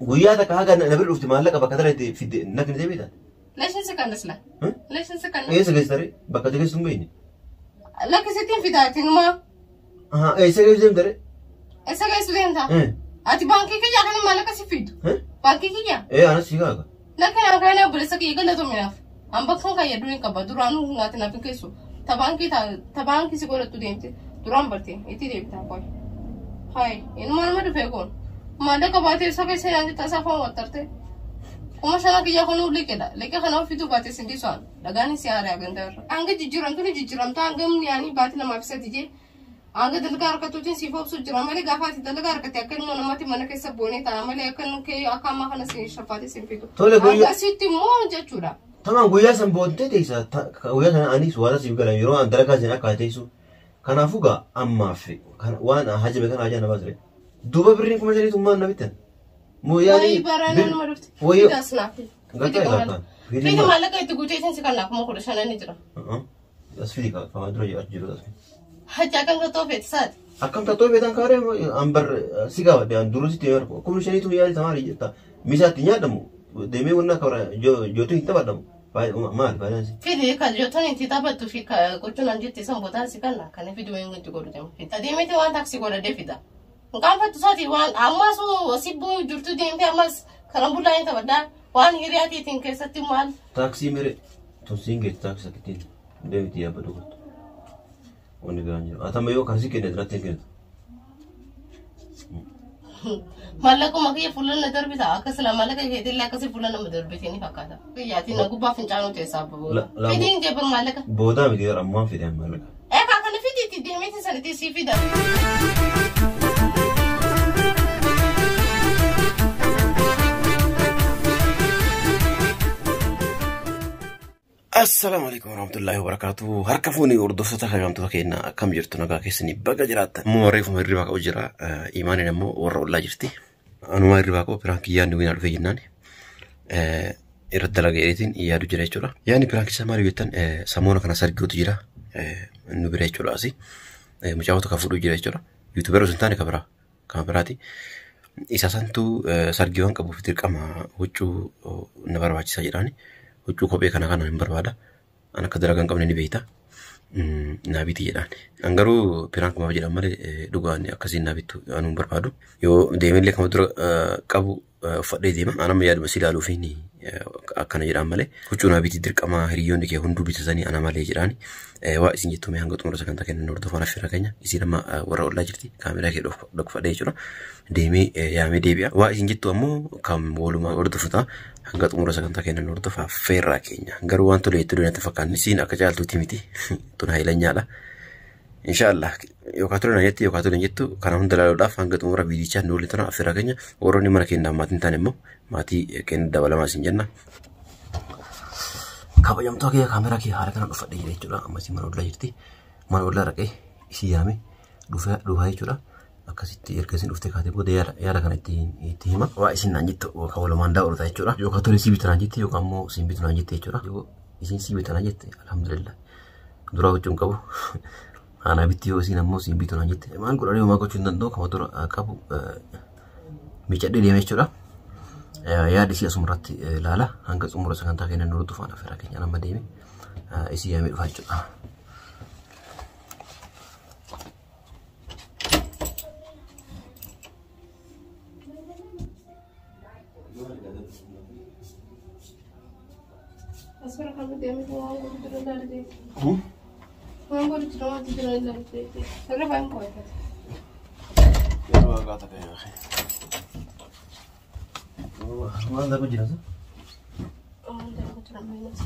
Guyyaa takka haga na bira dhufte maallaqa bakka tana itti fidde na kennitee beektaa? Leeshin si kannas la. Leeshin si kannas. Eessa geessitare? Bakka itti geessitu hin beekne. Lakkisittiin fidaati numaa. Ahaa eessa geessu deemtare? Eessa geessu deemta? Ati baankii kiyyaa kan maallaqa si fidu. Baankii kiyya. Ee anas si kaaga. Lakki naan kaanee obboleessa kiyya galatominaaf. An bakka kan yaaduu hin qaba. Duraanuu naati naaf hin keessu. Ta baankii ta baankii si godhattu deemte. Duraan barte itti deebitaa qoy. Hayi inuma nama dhufee kun. Maallaqa baatee isa keessa naan jettaa isaa foon wattarte. 5,000 kiyya kun liqidha. Liqa kana ofiitu baatee sin dhiisu an. Dhagaan si haaree ganda irra. Hanga jijjiiramtu ni jijjiiramta hanga yaanii baatii lamaaf sadi jee. Hanga dalagaa harkatuutiin siif obsu jira malee gaafa ati dalagaa harkatte akka ilmoo namaatti mana keessa boonee ta'a malee akka nu kee akka ammaa kana si shaffaatee sin fidu. Tole guyyaa. Akkasitti immoo jechuudha. Tamam guyyaa san boontee teessa guyyaa sana anis waan siif galan yeroo an dalagaa sin akka teessu. Kanaafuu gaa ammaaf waan hajame kana hajaa na baasire. Duuba birriin 5,000 tummaan na bittan. Moo yaani. Wayii barana nama dhufte. Wayii. Fidaas naaf. Gataa gaafaan. Fidi maallaqa itti guutee si kan 15,000 ni jira. As fidi kama dura jiru as fidi. Hajaa kan tattoo feeti saati. Akkam tattoo feetan kaaree an bar si gaafadhe an duruu sitti yeroo 5,000 yaali tamaari jetta. Misaatti nyaadamu deemee wanna kabra jootu hin taphadhamu. Maali faayidaan si? Fidi kan jootuun itti taphattu fi gochuun an jetti san bootaan si kanna kan fidi wayin itti godhu deemu. Adeemite waan taaksii godhadhee fida. Qaanfattu saati waan ammas sibbuu jirtu deemte ammas karan bullaa hin taphadhaa waan hiriyaatiitiin keessatti maal. Taaksii mere tunsiin geessu taaksii sakittiin deemti yaabbatu kottu. Wanni biraan jiru. Atama yoo kan si kenne duratti hin kennitu. Maallaquma kiyya fuula na darbita akka sila maallaqa keetillee akkasii fuula nama darbite ni fakkaata. Kiyyaatiin na gubbaa fincaanuu teessaa babuudha. Fidiin jebban maallaqa. Boodaa miti gara ammaan fidee maallaqa. Eegaa kana fidiitti deemeetiin sanitti sii fida. Assalaamu alaikum warahmatullahi wabarakatuh. Harka fuunii hordoftoota kabajamtoota keenya akkam jirtu nagaa keessanii baga jiraattan. Immoo reefuma hirribaa qabu jira. Imaaniin ammoo warra ollaa jirti. Anumaa hirribaa qabu piraankii yaadni winaa dhufee jennaan irratti dalagaa jedheetiin yaadu jira jechuudha. Yaadni piraankii isaa maal jettan samoona kana sargiitu jira. Nu bira jechuudha asii. Mucaa tokko fuudhuu jira jechuudha. Yuutuubarra osoo hin taane kan biraa kan biraati. Isa santu sargii waan qabuuf dirqama huccuu na barbaachisa jedhaani. Huccuu kophee kana kana hin barbaada. An akka dalagaa hin qabne ni beekta. Naa biti jedhaan. An garuu piraankumaaf jedhan malee dhugaan akkasiin naa bittu anuu hin barbaadu. Yoo deemellee kama dura qabu uffadhee deema. An amma yaaduma si ilaaluuf akkana jedhaan malee. Huccuu naa biti dirqama hiriyoonni kee hunduu bitatanii ana malee jedhaan. Waa isin jettu mee hanga xumura sagantaa kennan hordofaan affeera keenya. Isin amma warra ollaa jirti. Kaameraa kee dhokfadhee jechuudha. Deemee yaamee deebi'a. Waa isin jettu ammoo kan walumaa hordofuta. Hanga xumura sagantaa kennan hordofaa affeerraa keenya. Garuu waan tole jettu natti fakkaanni isiin akka caaltuuti miti. Tun haayilanyaadha. Inshaallah yookaan tole na jetti yookaan tole jettu kana hunda ilaaluudhaaf hanga xumura viidiyichaa nu waliin tana affeerraa keenya. Warroonni mana keenyaaf maatiin hin taane immoo maatii keenya dabalamaa isin jenna. Kabajamtoota kiyya kaameraa kiyya haala kana dhufadhee jira jechuudha. Amma isin mana ollaa jirti. Mana ollaa dhaqee isii yaame dhufaa jechuudha. Akkasitti erga isin dhuftee kaatee booda yaada kana itti hima. Waa isin naan jettu kan walumaan daawwatu jechuudha. Yookaan tole sii bitu naan jette yookaan immoo siin bitu naan jette jechuudha. Yoo isin sii bitu naan jette alhamdulillah. Duraa gochuu hin qabu. Aanaa bitti yoo isin ammoo siin bitu naan jette. Maal godhanii homaa gochuu hin danda'u kama dura qabu miicadhee deeme jechuudha. Yaada isii asuma irratti ilaala. Hanga xumura sagantaa keenya nu hordofaan affeeraa keenya amma deeme isii yaamee dhufaa jechuudha. Asirra kan deemee waan godhu jira ilaalee. Waan godhu jira waan jira ilaalee. Sirriba hin qo'atatu. Waan darbu jira sa? Waan darbu jira miinasa.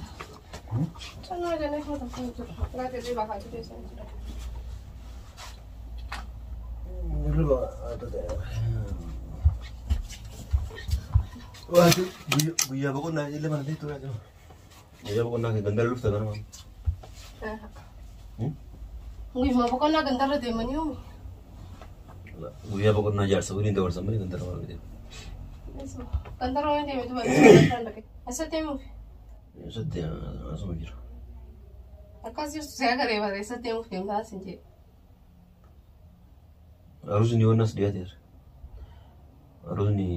Cannaa jennee kan tokko jira. Gaati hirriba kaatu keessa jira. Hirriba guyyaa boqonnaa illee mana teessoo jira. Guyyaa boqonnaa gandara dhufta ganama. Guyyuma boqonnaa gandarra deemanii oomi. Guyyaa boqonnaa jaarsa waliin dabarsan malee gandara waan deemu. Gandara waan deemetu baay'ee dhaqe. Eessa deemuuf? Eessatti asuma jira. Akkas jirtu si agaree bara eessa deemuuf deemtaa sin jedhe. Aruusni yoonnas dhiyaateera. Aruusni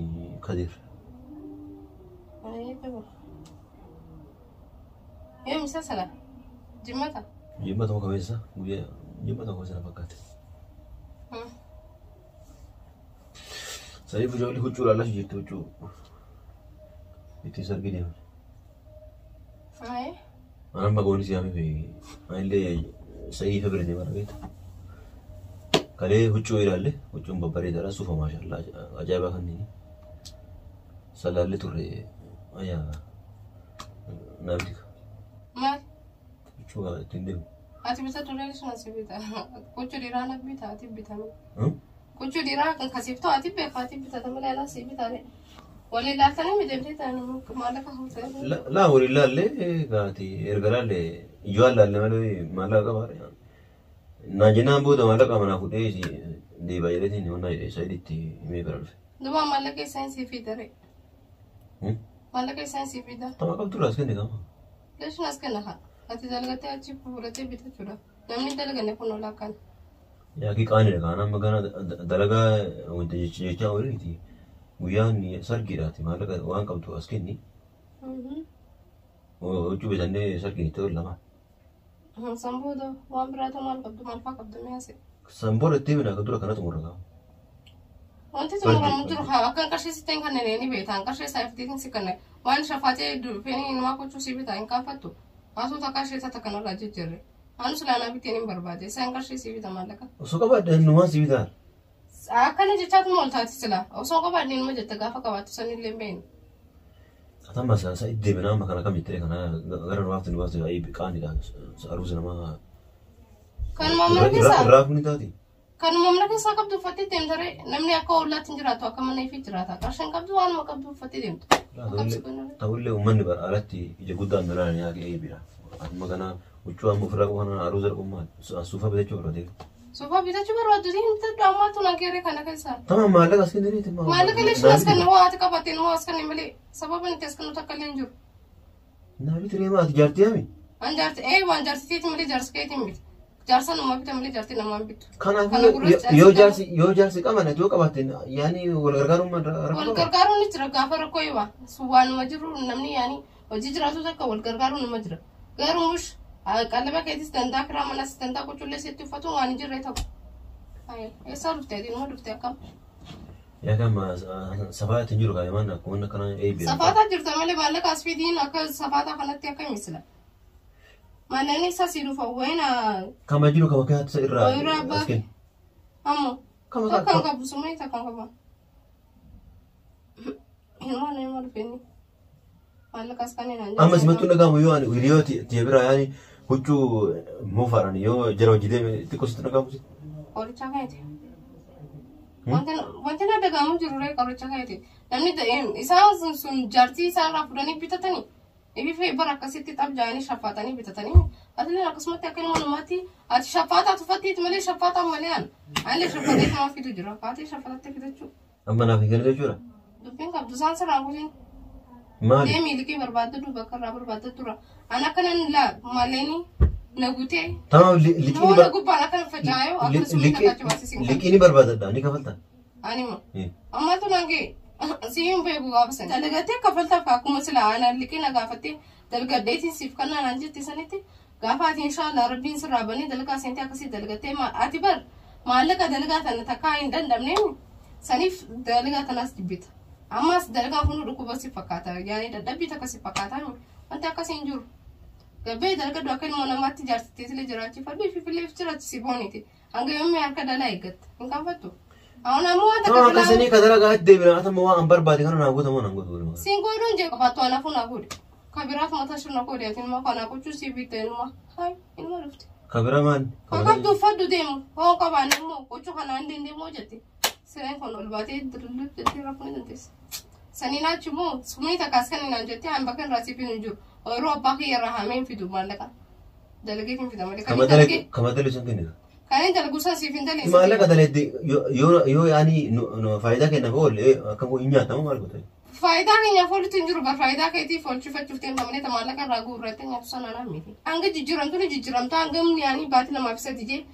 Kadir. Jibu. Yoom isa sana? Jimmata? Jimma tokko kabeessa guyyaa jimma tokko sana fakkaate. Saniif ijoollee huccuu ilaalaa jirti huccuu ittiin sargii deeman. Ayi. Anaan magoonni siyaamee fi anillee sa'ii fi bira deemaa beekta. Kalee huccuu ilaalle huccuun babbareedaadha suufa maashallaa ajaa'ibaa kanneen salaallee turre ayaa naaf dika Maal? huccuu ittiin deemu. Ati bita turee sun asi bita. Huccuu dhiiraa na bita ati bitame. Huccuu dhiiraa kan kasiif ta'u ati beeka ati bitata malee alaa si bitane. Waliin laaltanii miidhamtee ta'an maallaqa hawwatee. Laa waliin laallee gaati erga laallee ijoo laallee malee maallaqa qaba. Naan jennaan booda maallaqa manaa fuudhee deebaa jedheetiin honnaa jedhee sa'iditti himee bira dhufe. Duuba maallaqa isaan si fidare. Maallaqa isaan si fida. Tama qabdu irraa as kenne qaba. Leeshin as kenna haa. Ati dalgatee achi fuudhatee bitachuudha. Namni dalganne kun olaa kana. Yaaqii qaanidha kaan amma gana dalagaa wanta jechaa oliiti. Guyyaan sargiidhaati maallaqa waan qabdu as kenni. Huccuu bitannee sargiin itti lama. San booda waan biraatu maal qabdu maal fa'aa qabdu mi'aase. San booda itti himina dura kanatu murra qaba. Wanti xumuramu jiru haa akkan qarshii sitti hin kanneen ni beektan qarshii isaa iftiitiin si kanne waan shafaatee feenii namaa gochuu si bitaa hin kaanfattu haasota qarshii isaa takka narraa jijjiirre anu silaanaa biteen hin barbaade isaan qarshii si bita maallaqa. Osoo qabaadde numaan si bitaa. Akkana jechaatuma ol taati sila osoo qabaadde numa jette gaafa qabaattu sanillee hin beeknu. Atama sa itti deemina amma kana kam jettee kana gara nu baafte nu baafte ayib qaanidha aruusa namaa. Kanuma mana keessaa Irraa fuuni taati. Kanuma mana keessaa qabdu uffattee deemtare namni akka ollaatti hin jiraatu akka mana ifii jiraata qarshiin qabdu waanuma qabdu uffattee deemtu. Ta'ullee uummanni bara alatti ija guddaan milaan yaaqee eebira. Amma kana huccuu amma ofirraa qabu kana aruusa dhaqummaa suufa bitachuu barbaade. Suufa bitachuu barbaaddu hin bitadhu ammaatu nageeree kana keessaa. Tamam maallaqa as kenniteeti. Maallaqa leeshin as kennu waa ati qabateen waa as kenne malee sababa nuti as kennu takka illee hin jiru. Naa bitiree maati jaartii hami? An jaarti ee waan jaarsiteeti malee jaarsi keetiin miti. Jaarsa namaa bita malee jaartii namaa hin bittu. Kanaafuu yoo jaarsi qaban ati yoo qabaatte yaani wal gargaaruun rakkoo Wal gargaaruun ni jira gaafa rakkoo eewwa. Waanuma jiru namni yaani hojii jiraatu takka wal gargaaruun nima jira. Garuu mush qallaba keetis dandaa kiraa manas dandaa gochuullee sitti uffatu waan hin jirre ta'u. Eessaa dhuftee ati numa dhuftee akkam? Yaa kan safaa ittiin jiru kaa'emaan akkuma akkana eebbira. Safaataa jirta malee maallaqa as fidiin akka safaataa kanatti akka misila. Manneen isaa si dhufa wayina. Kama jiru kama keessa irraa. Wayirraa abbaa. Ammoo. Takka hin qabu sumee takka hin qabu. Hinuma nama dhufeenni. Maallaqa as kanneen aan Amma simattuu dhaga'amu yoo ani hiriyoota tiya biraa yaani huccuu moofaadhaan yoo jara hojii deeme xiqqoo sitti dhaga'amu sitti. Qorichaa keeti. Wanti na dhaga'amu jiru ree qoricha keeti. Namni isaan sun jaartii isaan irraa fudhanii bitatanii. Ififee bara akkasitti xab jaanii shaffaatanii bitatanii. Atillee akkasumatti akka ilma namaatti ati shaffaataa tuffatteeti malee shaffaataan malee an. Anillee shaffatee nama fidu jira. Kaatee shaffatatti fidachuu. Amma naaf hin kennitu jechuudha. Dubbiin qabdu isaan sirraan kutiin. Maali? Deemii liqii barbaaddu bakka irraa barbaaddu tura. An akkanan laa malleeni na gutee. Tamam liqii Nama gubbaan akkana faca'ayoo akkasuma takka baasisiin. Liqii ni barbaadadha ni kafalta. Anima. Ammaatu nangee siin beeku gaafa sana. Dalagatee kafaltaaf akkuma sila ana liqii na gaafattee dalgadheetiin siif kannaan an jette sanitti gaafa ati inshaallah rabbiin sirraa banee dalagaa seentee akkasii dalagattee ati bar maallaqa dalagaa tana takkaa hin dandamneemi saniif dalagaa tanaas jibbita. Ammas dalagaa kun dhukkuba si fakkaata yaani dadhabbii takka si fakkaata wanti akkasii hin jiru. Gabbee dalagadhu akka ilmoo namaatti jaarsitteetillee jiraachifadhu ifiifillee jiraachisi booniti. Hanga yoomii harka dalaa eeggatta hin kaanfattu. Awun ammoo waan Tamam akkasanii ka dalagaa itti deebina atama waan an barbaade kana naa guutamoo naan guutu. Siin godhuun jee qabaattu anaafuu naa godhe. Kabiraaf mataa shirna godhe ati ilma kana gochuu sii bitte ilma. Hai ilma dhufte. Kabira maal? Kan qabdu uffadhu deemu. Hoo qabaan immoo gochuu kana hin dandeemu jette. Sireen kun ol baatee dirilluu jettee rafuu ni dandeessa. Saniin achi immoo sumni takkaas kan hinaan jettee an bakka irraa siif hin jiru. Ooyiruu abbaa kiyya irraa haamee hin fidu maallaqa. Dalagee hin fida malee. Kama dalagu san kennita. Kan inni dalagu san siif hin daleessu. Maallaqa dalagde yoo yaani faayidaa kennaaf oole akkam hin nyaatamu maal goota? Faayidaa keenyaaf oolutu hin jiru bar faayidaa keetiif oolchifachuuf deemta malee maallaqa irraa guurrattee nyaatu sana naan miti. Hanga jijjiiramtu ni jijjiiramtu hanga humni yaani baatii lamaaf isa dijee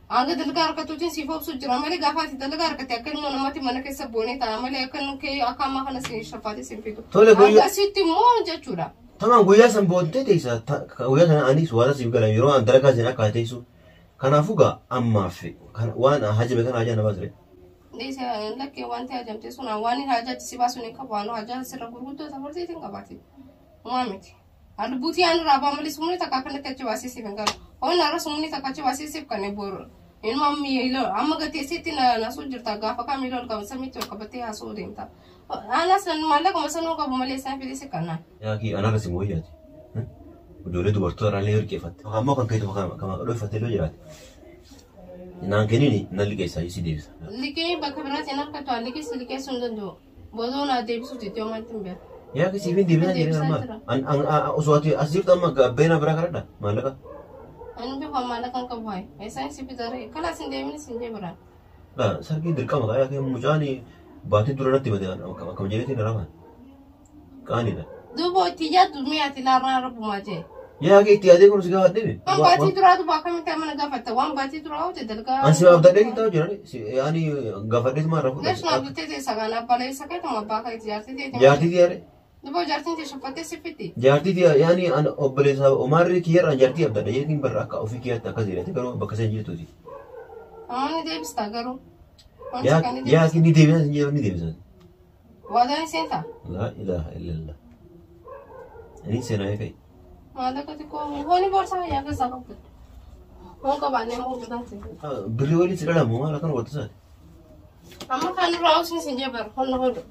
Hanga dalagaa harkatuutiin siif obsu jira malee gaafa ati dalagaa harkatte akka ilmoo namaatti mana keessa boonee ta'a malee akka nu kee akka ammaa kana si shaffaatee si hin fidu. Tole guyyaa Akkasitti immoo jechuudha. Tamaan guyyaa san boontee teessa guyyaa sana anis waan siif galan yeroo an dalagaa seen akka teessu. Kanaafuu gaa ammaaf waan hajame kana hajaa nama ture. Dhiise lakkee wanti hajamte sun waan hajaa si baasuun hin qabu waan hajaa sirra gurguddoo safartiitiin qabaate. Uumaa miti. Lubbuutii aan irraa baa malee sumni takka akkanatti achi baasee siif hin galu. Hoon irra sumni takka achi baasee siif kan boru. Inuma miila amma gateessitti nasuu jirta gaafa kaa miila ol qaban samitti ol qabattee haasa'uu deemta. Anas maallaquma sanuu qabu malee isaan fidee si kannaan. Yaa kii anarra si mooyyaati. Ijoollee dubartoota irraa illee hirqeeffatte. Ammoo kan keetu kan dhooffatte illee jiraate. Naan kenniini nan liqeessa si deebisa. Liqii bakka biraatiin harkatu liqii si liqeessuu hin danda'u. Boodoo naa deebisuuti iddoo maatti hin beeku. Yaa kii siif hin deebisaa jireen amma. Osoo ati as jirtu amma gabbeenaa biraa kadhadha maallaqa. Ani beeku maallaqa hin qabu hayi. Isaan si bitaree kalaas hin deemin si hin jee biraan. Laa sargiin dirqama kaa yaa kee mucaan baatii dura natti himate akkama jedheetiin rafan. Qaaniidha. Duuba itti yaaddu mi'aati laarraa rabbumaa jee. Yaa kee itti yaadee kun si gaafadhe mi? Waan baatii duraa duuba akkamitti amana gaafatta? Waan baatii duraa hojii dalgaa. An si abdadhee taa'u jiran yaani gaafadheetu maal rafu. Lesh na abdattee teessa kana abbaa isa keetuma abbaa keeti jaartii teeti. Jaartii tiyaare. Duuba jaartiin tee shaffattee si fiti. Jaartii tiya yaani an obboleessa Omaarri kiyyarraan jaartii abdadha jeetiin barra akka ofii kiyyaatti akkas jedhate garuu bakka isheen jirtuuti. Amma ni deebista garuu. Wanti Yaa kan ni yaa deebista. ni deebisan sin jedhu ni deebisan. Waadaan seentaa? Laa ilaaha illallah. Inni seenaa eegai. Maallaqa xiqqoo hooni boorsaa fayyaa keessaa qabdu. Hoon qabaannee immoo bitaan si. Birrii waliin si dhalamu maal akkana godhatu isaati. Amma kan irraa usin sin jee bara honna hodhu.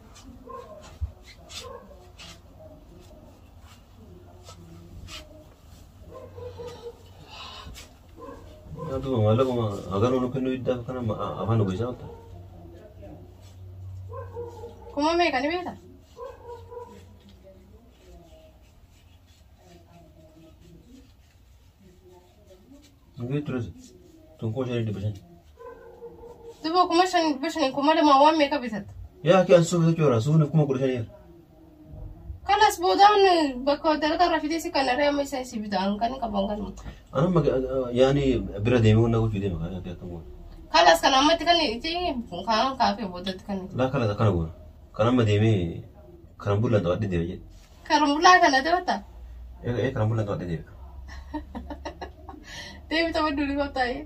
Yaa duuba maallaquma haganuu nu kennuu iddaa kana afaan nu goisaa wanta. Kuma meeqa ni beektaa? Ngee ture tun 5,500. Duuba 5,500 2,000 waan meeqa bitatta? Yaa kee an suuf jechuudha suufni 15,000 jira. Kanas boodaan bakka dalagaa irraa fidee si kan irraa amma isaan si bitaan kan qaban kanuma. Anamma yaani bira deemee wanna gochuu deema kan akka akkam goona. Kanas kan ammatti kan itti kaan kaafee boodatti kan itti. Laa kana akkana goona. Kan amma deemee karan bullaan taphadhee deema jedhe. Karan kana taphata. Ee karan bullaan taphadhee deema. Deemi taphadhu ni qabxaa'ee.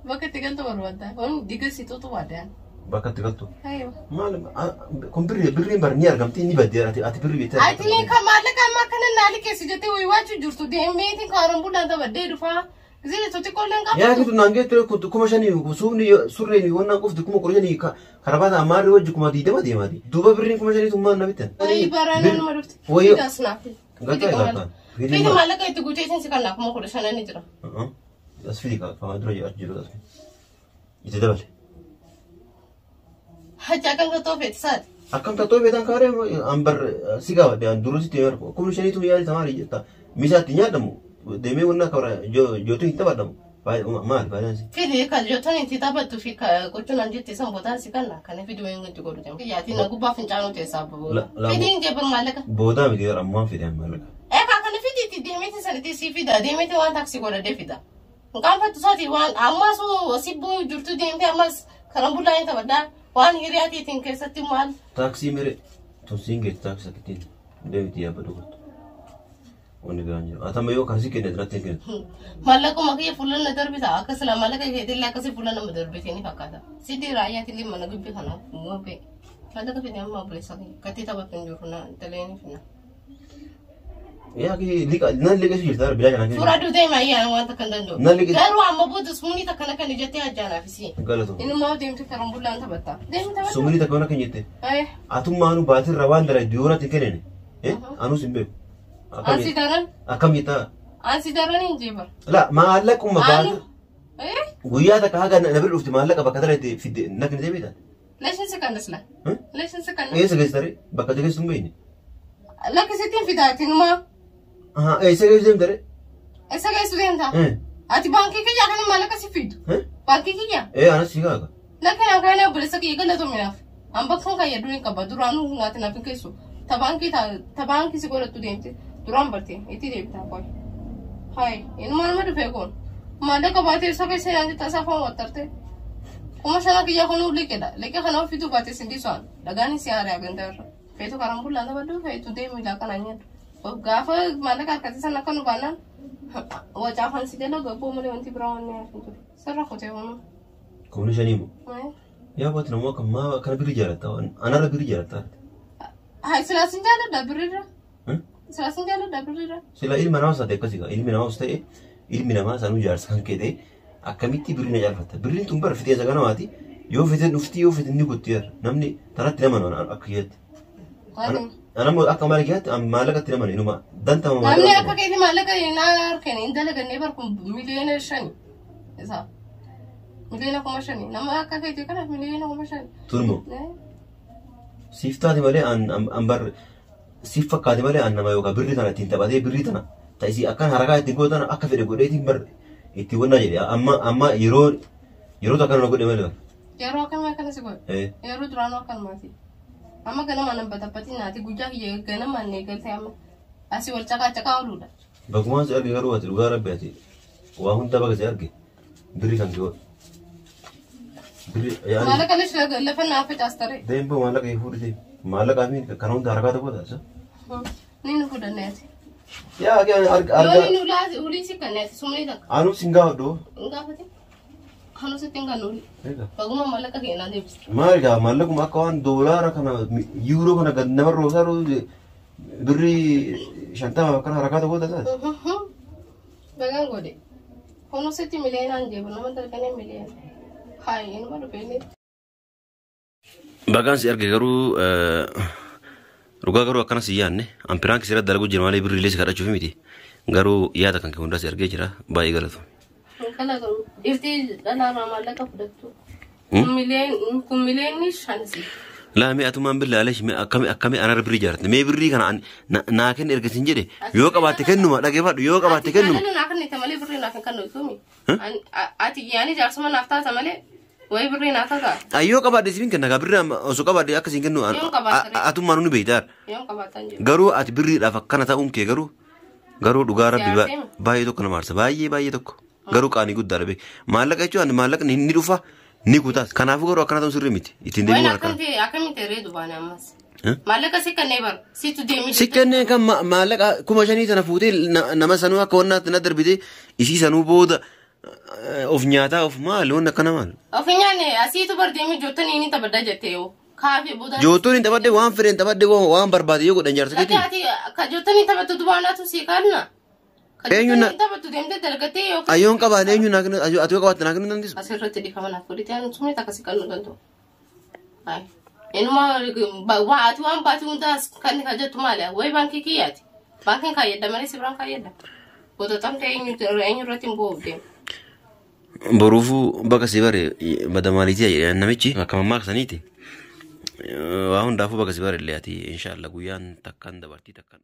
Bakka itti galtu barbaadda. Waan diga si xuuxu waadaan. Bakka itti galtu. Aywa. Maal kun birrii birriin bar ni argamti ni baddi ati ati birrii beektaa. Ati kan maallaqa ammaa kana naali keessa jettee wayiwaachuu jirtu deemeetiin karan bullaan taphadhee dhufaa. Gisee xixiqqoolleen Yaa qabdu. kitu naan geettu 5,000 suufni surreen wannan qofti 15,000 karabaata ammaarri wajji 20,000 deemaati. Duuba birriin 5,000 tummaan na bittan. Ayi baraan nama dhufti. Wayyo. Fidaas naaf. Gataa ilaaltaan. Fidi maallaqa itti guuteetiin si kannaa 15,000 ni jira. As fidi kaa dura achi jiru as fidi. Itti dabale. Hajjaa kan tattoo feeti saati. Akkam tattoo beekan kaaree an bar si gaafadhe an duruu sitti yeroo 5,000 yaali tamaari jetta misaatti nyaadhamu deemee wanna kabra jootu hin taphadhamu maali faayidaan si. Fidi kan jootan itti taphattu fi gochuun an jetti san boodaa si kanna kana fidi wayin itti godhu deemu. Yaatiin na gubbaa fincaanuu teessaa La- la- Fidi hin jeebar maallaqa. Boodaa miti gara ammaan fide maallaqa. Egaa kana fidi itti deemeeti sanitti si fida deemeeti waan taaksii godhadhee fida. Hin saati waan ammas si bu'uu jirtu deemtee ammas karan bullaa hin taphadhaa waan hiriyaatiitiin keessatti maal. Taaksii mere tunsiin geessu taaksii sakittiin deemiti yaabbatu gottu. Wanni biraan jiru. Atama yoo kan si kenne irratti hin kennitu. Maallaquma kiyya fuula na darbita akka sila maallaqa keetillee akkasii fuula nama darbitee ni fakkaata. Sidii raayyaatillee mana gibbii kana gobbee. Maallaqa fide amma obboleessa kiyya gatii taphattu hin jiru na dalee ni finna. Yaa kii liqa nan liqeessu jirta bilaa kana Suuraa duutee maayyaan waan takka hin danda'u. Nan liqeessu. Garuu amma booda sumuunii takka na kan jettee ajjaanaafisi. Galatu. Inuma deemte karan bullaan taphatta. Deemi taphatta. Sumni takka mana kan jette. Aye. Atummaanu baatirra waan dalagdu yoo natti hin kennine. Anuus hin beeku. Ansi daran. Akkam jettaa? Ansi daran hin jeebar. La maallaquma Anu. baatir Eh? guyyaa takka haga na bira dhufte maallaqa bakka dalagde fidde na kennite beektaa? Leeshin si kan dasla. Leeshin si kan. Eessa geessitare? Bakka geessitu hin beekne. Lakkisittiin fidaati numa. Eessa geessu deemtare? Eessa geessu deemta? Ati baankii kiyya kan maallaqa si fidu. Baankii kiyya. Ee anas si kaaga. Lakkin kan obboleessa kiyya galatominaaf. An bakka kan yaaduu hin qaba. Duraanuu naati naaf hin keessu. Ta baankii ta baankii si godhattu deemte. Duraan barte itti deebita qoy. Hayi inuma nama dhufee kun. Maallaqa baatee isa keessa naan jettaa isaa foon wattarte. 5,000 kiyya kunuu liqidha. Liqii kana ofiitu baatee si dhiisaan. Dhagaan si haaree ganda irra. Feetu karaan bullaan taphadhu feetu deemi laa kana nyaadhu. Gaafa maallaqa harkatti sana akka nu baannaan wacaafan si jala gabboo malee wanti biraa wanni hafu ture. Sirra kutee kunuu. 5,000 moo? Yaa baati namoo akka maa akkana birrii jaalatta? Anarra birrii jaalatta? Haa silaa sin jaaladha birriirra. Silaa sin jaaladha birriirra. Sila ilma namaas taate akkasii gaa ilmi namaas ta'e ilmi namaa sanuu jaarsa kan kee ta'e akkamitti birrii na caalfatta? Birriin tun bara fixeensa ganamaati. Yoo fixeen dhufti yoo fixeen ni gutti jira. Namni tanatti nama nama akka kiyyaatti. Anammoo akka maal kiyyaatti maallaqatti nama inuma dantama Namni maallaqa. akka keetii maallaqa naa harkeen hin dalagannee bar kun 5,000,000 isaa. 5,000,000 nama akka keetii kanaaf 5,000,000. Tun immoo siif taate malee an bar siif fakkaate malee an nama yookaan birrii tana ittiin taphatee birrii tana ta'isii akkan harakaa ittiin gootan akka fedhe godheetiin bar ittiin wannaa jedhe amma yeroo takka na godhe malee bar. Yeroo akkamii akkana si godhe? Yeroo duraanuu akkanumaati. Amma ganama nan bataphatiin naati guyyaa kiyya ganamaan eegalte amma asii wal caqaa caqaa ooluudha. Bagumaan si arge garuu ati dhugaa rabbi ati waa hunda baga si arge birrii kan kee birrii yaani Maallaqa lafa naaf facaastare. Deemba maallaqa kee fuudhi deemi. Maallaqa amiin kan hunda harakaa tokko taasisa. Ni nu fudhanne ati. Yaa arga Yoo arga ni nu laati ulii si kanne ati sumni takka. Anuu sin gaafadhu. Hin gaafate. Anuu sitti hin kannu ulii. Egaa. Baguma maallaqa kee naan deebiste. Maal egaa maallaquma akka waan doolaara kana yuuroo kana gad nama roosaa birrii 50 akkana harakaa tokko taasisa. Bagaan godhe. Kunuu sitti miliyoonaan jeebu nama darganii miliyoona. Hayi inuma dhufee. Bagaan si arge garuu dhugaa garuu akkana si yaadne an piraank sirra dalaguu jira malee birrii illee si kadhachuuf miti. Garuu yaada kan kee hundaa si argee jira baay'ee galatu. Galatu dhirtii dhalaarraa maallaqa fudhattu. Kun 5,000,000 si. Laa mee atumaan billaa aleesh mee akkami anarra birrii jaalatte mee birrii kana naa kenni erga sin jedhe yoo qabaatte kennuma dhageeffadhu yoo qabaatte kennuma. Ati naa kennite malee birrii naaf hin kennu itumi. Ati yaani jaarsuma naaf taata malee wayi birrii naaf taata. Ayyoo qabaadhe siin kenna gaa birrii amma osoo qabaadhe akka siin kennu Yoom qabaatte? Atummaan nu beektaar. Yoom qabaattan jiru. Garuu ati birriidhaaf akkana ta'uun kee garuu dhugaa rabbi Siyaasee baay'ee tokko nama aarsa baay'ee baay'ee tokko garuu qaanii guddaadha beek maallaqa jechuun maallaqni ni dhufa ni kutaas kanaafuu garuu akkana ta'uun sirrii miti ittiin Wayin deemuu harkaa. Akkamitti herree dubaane ammas. Maallaqa si kennee bar situ deemee. Si kennee kan maallaqa 5,000 sana fuutee nama sanuu akka wannaatti na darbite isii sanuu booda of nyaataa of maal wanni akkana maal. Of nyaanne asiitu bar deemee joottanii ni taphadhaa jettee yoo kaafee booda. Joottoon hin taphadde waan fedhe hin taphadde waan barbaade yoo godhan jaarsa Ati keetiin. ati ka joottanii taphattu dubaanaatu si kaanna. Ka Eenyu joottanii taphattu deemtee dalgattee yookiin. Ayyoon qabaate eenyu naa kennu ati yoo qabaatte naa kennuu dandeessu. Asirratti dhiifama naaf godhite ani sumni takka si kennuu danda'u. Hayi. Inuma waa ati waan baate hundaas kan ka jettu maali? Wayi baankii kiyyaati. Baankiin kaayyadda malee si biraan kaayyadda. Goota eenyu eenyu irratti hin bu'uuf deema. Boruufuu bakka si bare bada maaliitii jedhan namichi akka mammaaksa Waa hundaafuu bakka si bare illee ati inshaallah guyyaan takkaan dabartii takkaan.